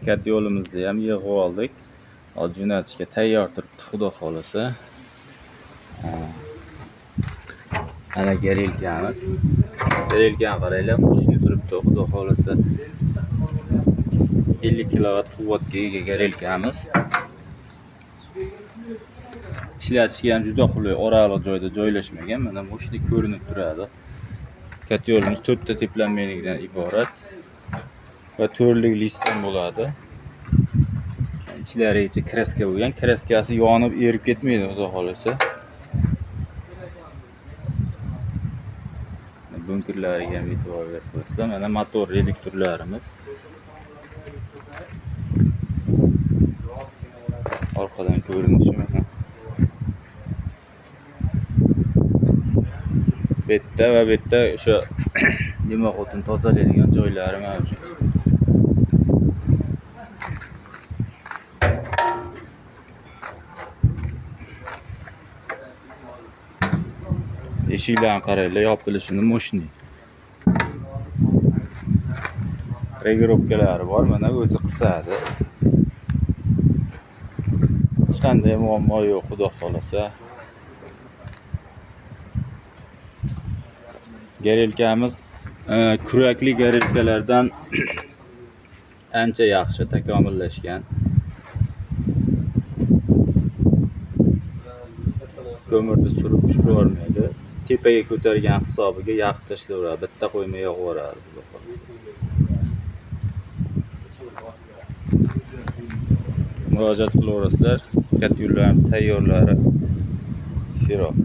Katta yo'limizda ham yig'ib oldik. Hozir jo'natishga tayyor turibdi, xudo xolasa. Ana gorelkamiz. Gorelkani qaranglar, qo'shni turibdi, xudo xolasa. 50 kilovat quvvatga ega gorelkamiz. Ishlatishga ham juda qulay, oraliq joyda joylashmagan. Mana moshina ko'rinib turadi. Katta yo'limiz 4 ta teplanmaylikdan iborat va to'rtlik listdan bo'ladi. Ichlarigacha kraska bo'lgan. Kraskasi yonib erib ketmaydi, xudo xolasa. Bunkerlariga ham e'tibor berib qo'yasizlar. Mana motor reduktorlarimiz. Orqadan ko'rinishi mana. Bu yerda va bu yerda o'sha dimoqotni tozalaydigan joylari mavjud. Eshiklarni qaranglar, yopilishini moshina. Regirovkalari bor, mana o'zi qisadi. Hech qanday muammo yo'q, xudo xolasa. Gorelkamiz kurakli gorelkalardan ancha yaxshi takomillashgan. Ko'mirni surib tushiravermaydi. Tepaga ko'targan hisobiga yoqib tashlayveradi, bitta qo'ymay yoqaveradi, xudo xolasa. Murojaat qilaverasizlar. Katta yo'llarning tayyorlari Serob.